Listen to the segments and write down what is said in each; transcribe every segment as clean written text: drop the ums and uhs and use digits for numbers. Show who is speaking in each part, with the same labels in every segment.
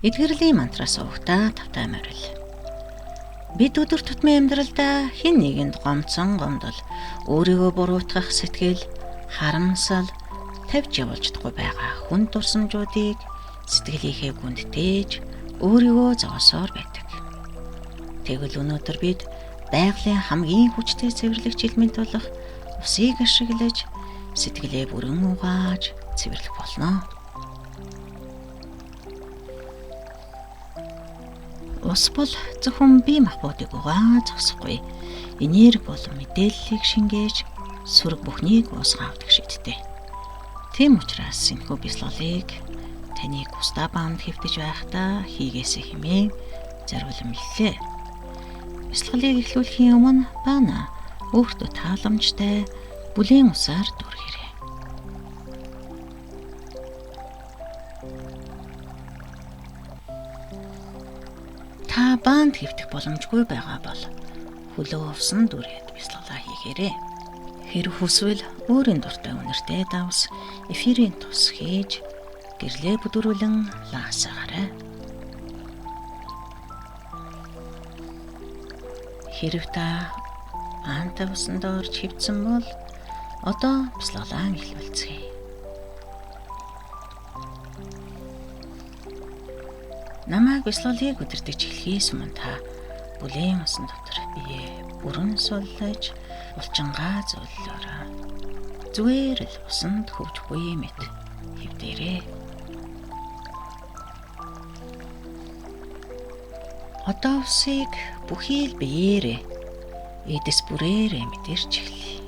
Speaker 1: Эдгэрлийн мантраас угтаа тавтай морил. Бид өдөр тутмын амьдралдаа хэн нэгэнд гомцон гомдол, өөрийгөө буруутгах сэтгэл, харамсал тавьж явуулж чадахгүй байгаа хүн дурсамжуудыг сэтгэлийнхээ гүндтээж өөрийгөө зовоосоор байдаг. Тэгвэл өнөөдөр бид байгалийн хамгийн хүчтэй цэвэрлэгч элемент болох усыг ашиглаж сэтгэлээ бүрэн угааж цэвэрлэх болно. Ус бол зөвхөн бие махбодыг угаа зогсохгүй. Энерги болон мэдээллийг шингээж сөрөг бүхнийг уусган авдаг шийдтэй. Тийм учраас энэхүү бясалгалыг таны куста банд хэвтэж байхдаа хийгээсэй хэмээн зориулан бэллээ. Бясалгалыг эхлүүлэхийн өмнө баана өөртөө тааламжтай бүлээн усаар дүүргээрэй. Та банд хэвтэх боломжгүй байгаа бол хөлөө увсан дүрээд бясалгалаа хийгээрэй. Хэрв хүсвэл өөрийн дуртай үнэртэй давс эфирийн тус хийж гэрлээ бүдүүрүүлэн лаасаагаарай. Хэрв та баантай усанд орж хэвтсэн бол одоо бясалгалаа эхлүүлцгээе. Намайг бясалгалыг удирдах эхлэхээс өмнө та бүлээн усан дотор биеэ бүрэн суллаж булчингаа зөөллөөрэй. Зүгээр л усанд хөвжихгүй мэт хэвдээрэй. Одоо усыг бүхий л биеэрээ эдэс бүрээрээ мэдэрч эхлэе.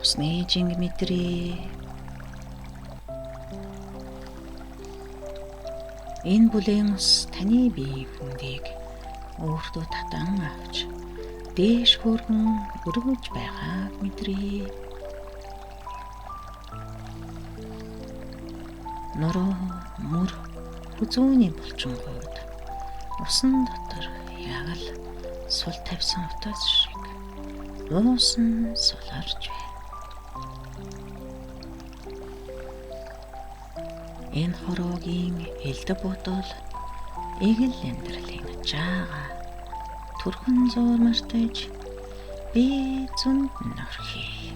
Speaker 1: Усны жинг мэдрээ. Энэ бүлээн ус таны биеийн хөндийг өөртөө татан авч дээш хөргөн өргөж байгааг мэдрээ. Нуруу, мөр, хүзүүний булчингууд усан дотор яг л сул тавьсан утас шиг уусан суларч байна. Энэ хороогийн элдв бодол эгэл амьдралын ачаага түрхэн зуур мартаж би зүнд нөрхий.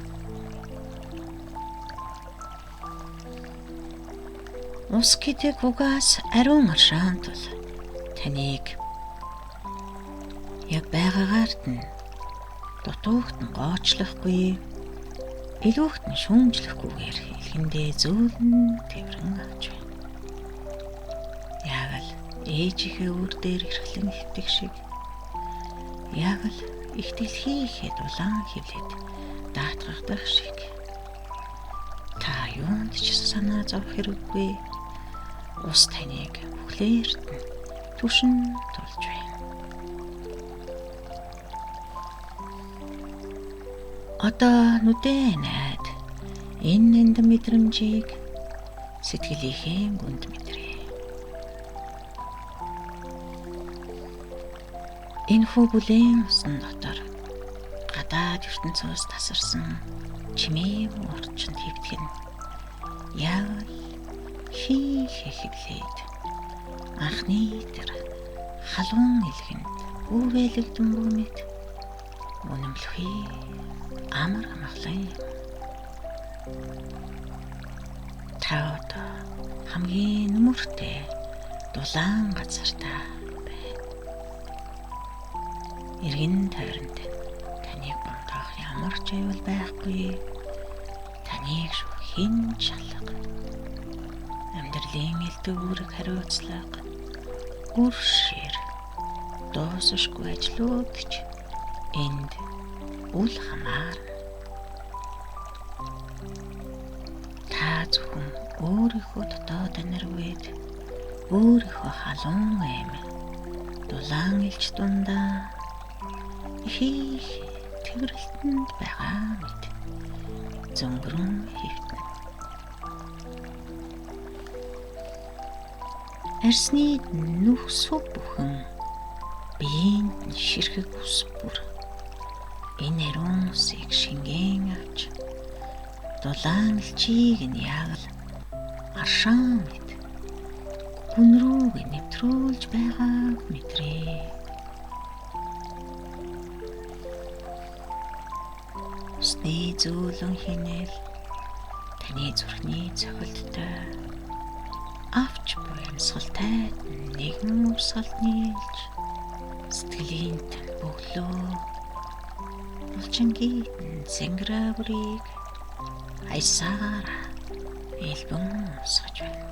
Speaker 1: Ус гэдэг угаас ариун аршаан тул таныг яг байгаагаарт нь дутуугт нь гоочлохгүй, илүүхт нь шүүмжлэхгүйгээр илгэндээ зөөлөн тэврэн авч байна. Яг л ээжийнхээ үр дээр эрхлэн хэвтэх шиг, яг л их дэлхийхэд улаан хөвлөд даатгагдах шиг. Та юунд ч санаа зовх хэрэггүй. Ус таныг бүхлээрт нь түшин тулж байна. Одоо нүдээ найд энэ нандин мэдрэмжийг сэтгэлийнхээ гүнд мэдрээ. Энэ хүү бүлээн усан дотор гадаад ертөнцөөс тасарсан чимээ орчинд хэвтэх нь яг л хийх хэвлээд анхны тэр халуун элгэнд өвэлэгдэн бүүмэт үнэмлэхий амар амгалан юм. Та одоо хамгийн нүмертэй дулаан газартаа байна. Эргэн тойронд таныг гомдоох ямар ч аюул байхгүй. Таныг шүүх хэн ч алга. Амьдралын элдв үүрэг хариуцлага, үр шир, дуусшгүй ажлууд ч энд үл хамаарна. Та зөвхөн өөрийнхөө дотоод анирвэд өөрийнхөө халуун эм дулаан элч дундаа их тэврэлтэнд байгаа мэт зөнгөрөн хэвтэнэ. Арсны нүхсүг бүхэн биеинд ширхэг ус бүр энэ ариун усыг шингээн авч дулаан элчийг нь яг л Аршаан мэт гүн рүүгээ нэвтрүүлж байгааг мэдрээ. Усны зөөлөн хинэл таны зүрхний цохилттой авч буй амьсгалтай нэгэн урсгалд нийлж сэтгэлийн тань бөглөө булчингийн цэнгэрэ бүрийг аясаараа элбэн урсгаж байна.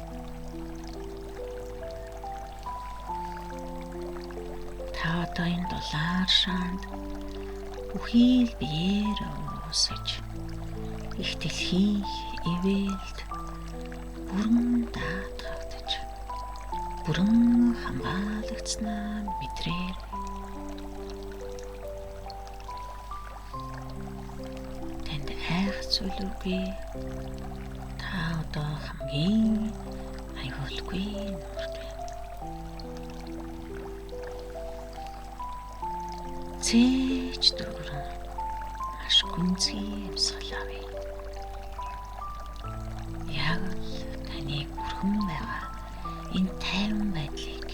Speaker 1: Та одоо энэ дулаан шаанд бүхий л биеэр уусаж их дэлхийн ивэлд бүрэн даатгагдаж бүрэн хамгаалагдсанаа мэдрээр. Танд айх зүйл үгүй. Та одоо хамгийн аюулгүй нурд байна. Цээж дөрвөн маш гүнзгий амьсгал авъя. Яг л таныг бүрхэн байгаа энэ тайван байдлыг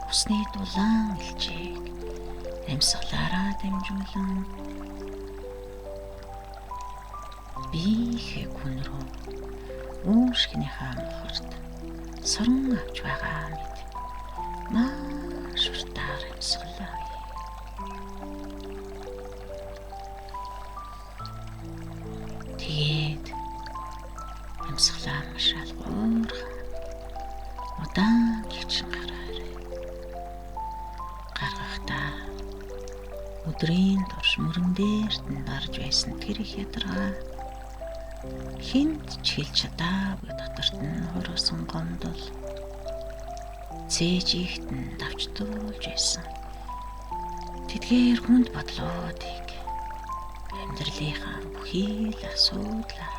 Speaker 1: усны дулаан элчийг амьсгалаараа дамжуулан биеийнхээ гүн рүү үүшгнийхаа мохорт сорон авч байгаа мэт маш уртаар амьсгал авъя. Тэгээд амьсгалаа маш алгуурхан удаан гिचэн гаргаарай. Гаргахдаа өдрийн турш мөрөн дээрт нь дарж байсан тэр их ядаргаа хинт ч хэлж чадаагүй доторт нь хуруусан гомдол цээж ихт нь давчдуулж байсан. Тэдгээр хүнд бодлоодыг амьдралынхаа бүхий л асуудлаа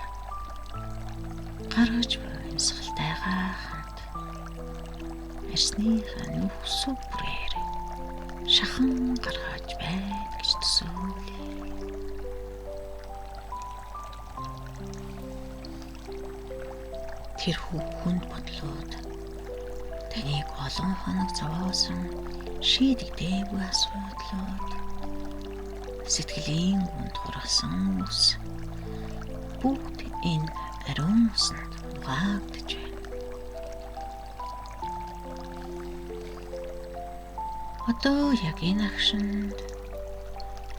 Speaker 1: гаргаж буй амьсгалтайгаа хамт арьсныхаа нүхсүг бүрээр шахан гаргаж байна гэж төсөөлье. Тэр хүнд бодлоод таныг олон хоног зовоосон шийдэгдээгүй асуудлууд сэтгэлийн гүнд хургасан ус бүгд энэ ариун усанд угаагдаж байна. Одоо яг энэ агшинд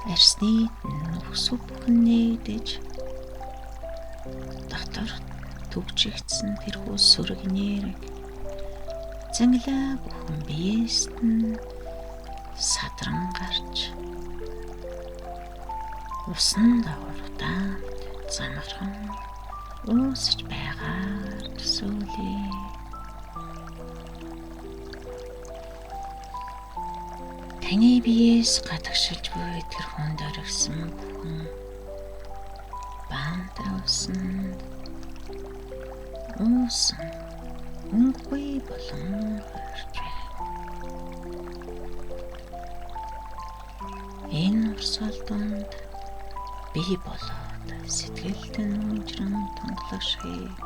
Speaker 1: арьсны нүхсүг бүхэн нэгдэж дотор түгжигдсэн тэрхүү сөрөг нэрэг зангилаа бүхэн биеэст нь садран гарч усан дагавар удаан замархан уусаж байгаар төсөөлье. Таны биеэс гадагшилж буй тэр хүнд орхисон бүхэн баантай усанд уусан өнгөгүй болон хувирч байна. Энэ урсгал донд бие болоод сэтгэлд нь үнжрэн тунгалах шиг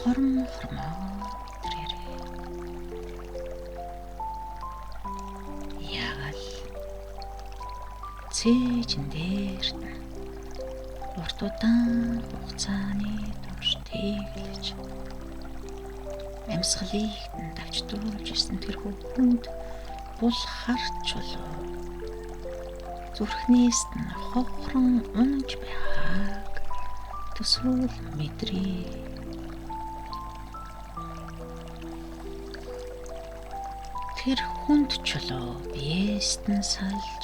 Speaker 1: хорм хормоо мэдрээрэй. Яг л цээжин дээрт нь урт удаан хугацааны турш тэглэж амьсгалыг нь давчдуулж ирсэн тэрхүү хүнд бул харч чулуу зүрхнээс нь хохрон унаж байгааг төсөөл мэдрээ. Тэр хүнд чулуу биеэст нь салж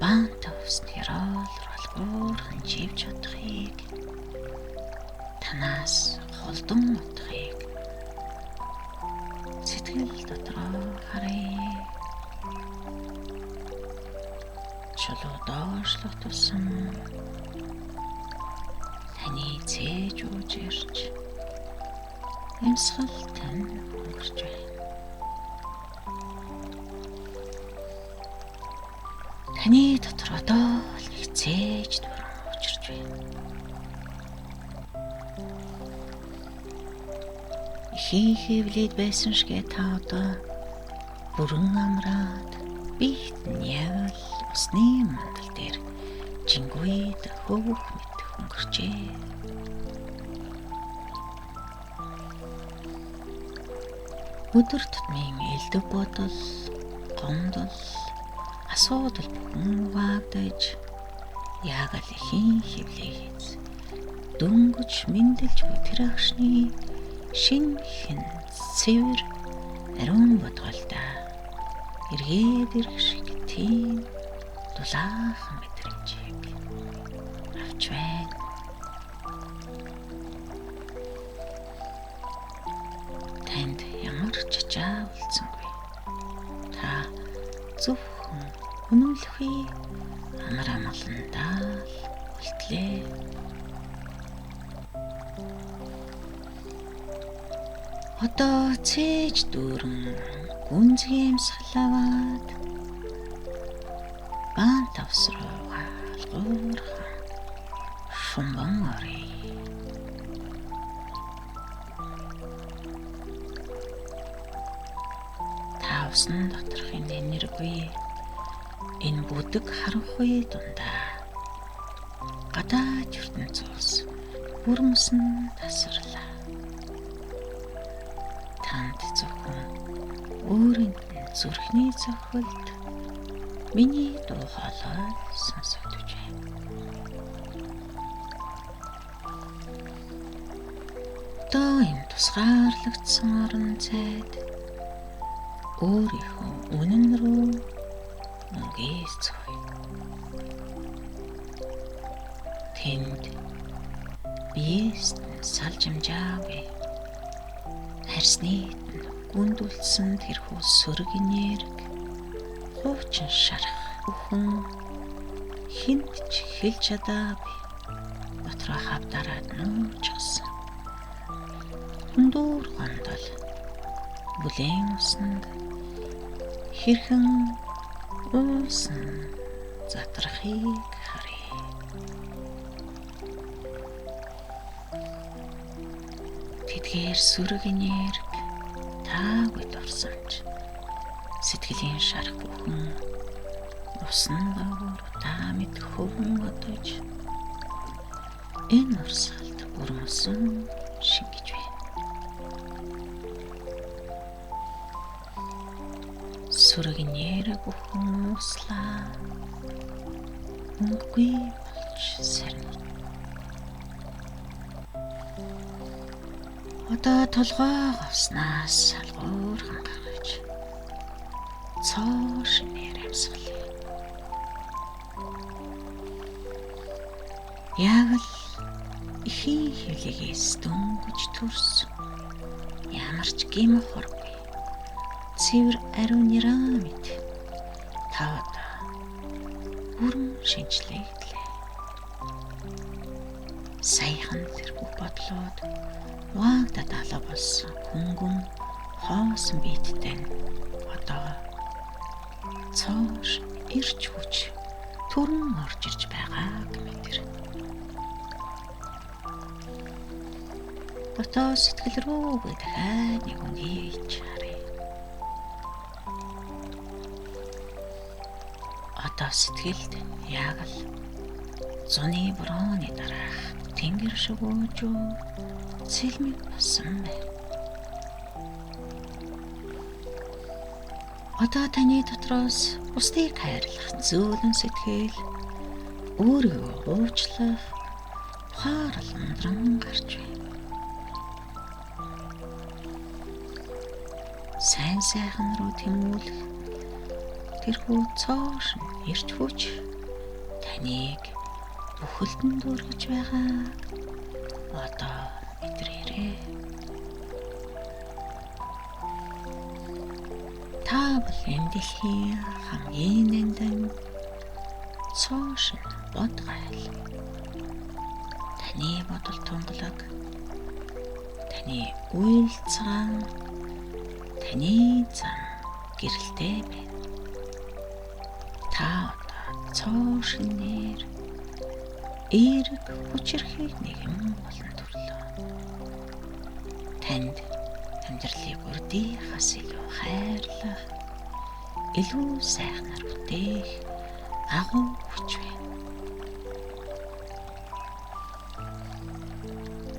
Speaker 1: баантай усны ёроол алгуурхан живж чадахыг танаас холдон утахыг сэтгэл дотроо харъя. Чулуу доошлох тусам таны цээж ууж ирж амьсгал тань өнгөрч байна. Таны дотор одоо л нэг цээж дуран учирч байна. Ихийн хэвлээд байсан шигэ та одоо бүрэн амраад биет нь явал усны мандал дээр жингүйд хөөх мэт хөнгөрчээ. Өдөр тутмын элдв бодол, гомдол, асуудал бүхэн угаагдаж яг л ихийн хэвлээ хийц. Дөнгөж мэндэлж буй тэр агшны шинхэн цэвэр ариун бодголтой эргээд ирэх шиг тийм дулаахан мэдрэмжийг авч байна. Танд ямар ч ачаа үлдсэнгүй. Та зөвхөн үнэмлэхүй амар амгаландаа л үлдлээ. Одоо цээж дүүрэн гүнзгий амьсгал аваад баан тавс руугаа алгуурхан шумбан оръё. Та усан доторх энэ энерги, энэ бүдэг харанхуй дундаа гадаад ертөнцөөс бүрмөсөн тасарлаа. Танд зөвхөн өөрийн зүрхний цохилт миний дуу хоолой сонсогдож байна. Одоо энэ тусгаарлагдсан орон зайд өөрийнхөө үнэн рүү мөнгөцгөөе. Тэнд биеэс нь салж амжаагүй. Харсны гүндүүлсэн тэрхүү сөрөг энерги хуучин шарах бүхэн хинт ч хэлж чадаагүй дотроо хавдараад нуучсан. Хүндүүр гомдол бүлээн усанд хэрхэн уусан задрахыг харъя. Тэдгээр сөрөг энерги таагүй дурсамж сэтгэлийн шарах бүхэн усан доогуур та мэд хөвөн одож энэ урсгалд бүрмөсөн шингэж байна. Сөрөг энерги бүхэн услаа мөнгөгүй болж сарна. Одоо толгой говснаас алгуурхан гаргаж цоо шинээр амьсгалъя. Яг л ихийн хөвлөгөөс дөнгөж төрсөн ямар ч гэм хоргүй цэвэр ариун нэраа мэт та одоо бүрэн шинжлэгдлээ. Саяхан тэр бүх бодлууд угаагдаад алга болсон хөнгөн хоосон биеттэй нь одоо цоош ирч хүч түрэн орж ирж байгааг мэдэр. Дотоо сэтгэл рүүгээ дахиад нэг өнгөж харъя. Одоо сэтгэлд яг л зуны борооны дараах тэнгэр шиг уужуу цэлмэг болсон байна. Одоо таны дотроос бусдыг хайрлах зөөлөн сэтгэл, өөрийгөө уучлах ухаарал ундран гарч байна. Сайн сайхан руу тэмүүлэх тэрхүү цоош ирч хүч таныг бүхэлдэн дүүргэж байгааг одоо мэдрээрэй. Та бол энэ дэлхийн хамгийн нандин цоош бод гайл. Таны бодол тунгалаг, таны үйл цагаан, таны зам гэрэлтэй байна. Та одоо цоо шинээр эерэг хүчирхэг нэгэн болон төрлөө. Танд амьдралыг урдынхаас илүү хайрлах, илүү сайхнаар бүтээх агуу хүч байна.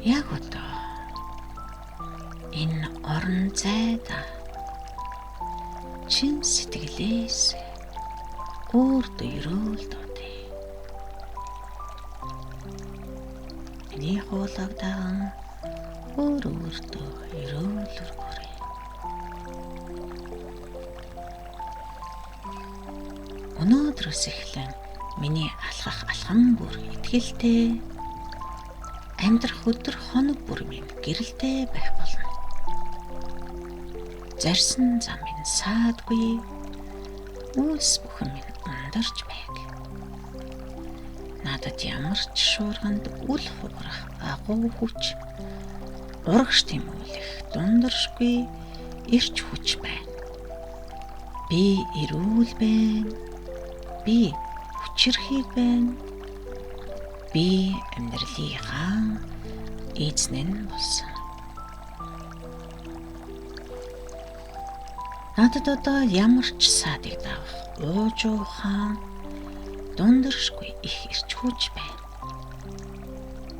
Speaker 1: Яг одоо энэ орон зайд чин сэтгэлээс өөртөө ерөөл дуудъя. Миний хуулаг даган өөртөө ерөөл өргөөрэй. Өнөөдрөөс эхлэн миний алхах алхам бүр итгэлтэй, амьдрах өдөр хоног бүр минь гэрэлтэй байх болно. Зарсан зам минь саадгүй, үйлс бүхэн минь ундарч байг. Надад ямар ч шуурганд үл хугарах агуу хүч, урагш тэмүүлэх дундаршгүй эрч хүч байна. Би эрүүл байна. Би хүчирхэг байна. Би амьдралынхаа эзэн нь болсон. Надад одоо ямар ч саадыг давах ууж ухаан дундаршгүй их эрч хүч байна.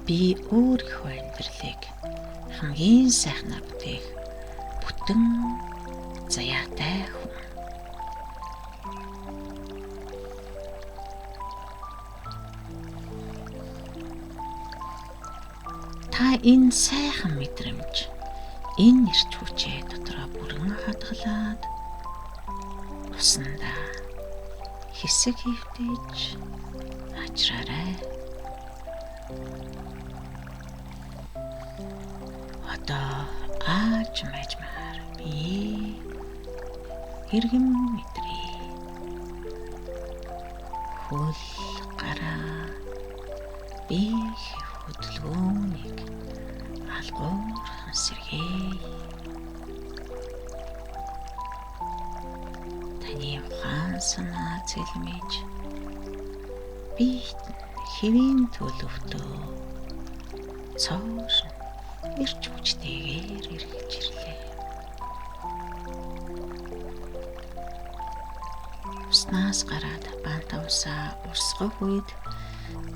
Speaker 1: Би өөрийнхөө амьдралыг хамгийн сайхнаар бүтээх бүтэн заяатай хүн. Та энэ сайхан мэдрэмж, энэ эрч хүчээ дотроо бүрэн хадгалаад усандаа хэсэг хэвтэж ачраарай. Одоо ааж мажмаар би эргэм мэдрээ. Хөл гараа би хөдөлгөөнийг алгуурхан сэргээе. Таны ухаан санаа цэлмэж би хэвийн төлөвтөө цоор эрч хүчтэйгээр эргэж ирлээ. Уснаас гараад банта усаа урсгах үед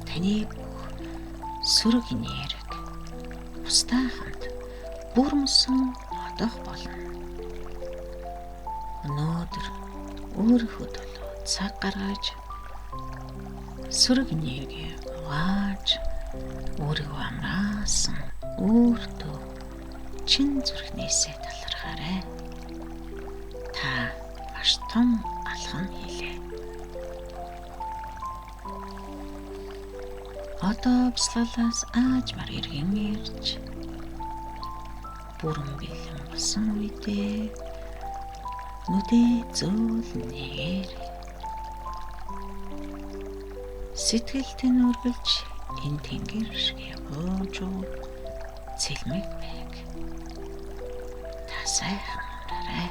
Speaker 1: таны бүх сөрөг нэрэг устай хамт бүрмсэн одох болно. Өнөөдөр өөрийнхөө төлөө цаг гаргаж сөрөг нэргээ угааж өөрийгөө амраасан өөртөө чин зүрхнээсээ талархаарай. Та маш том алхам хийлээ. Одоо бясалгалаас аажмаар эргэн ирж бүрэн бэлэн болсон үедээ нүдээ зөөлөн нээгээрэй. Сэтгэлтэй нүргэлж энэ тэнгэр шиг ууж цэлмэг байг. Та сайхан амраарай.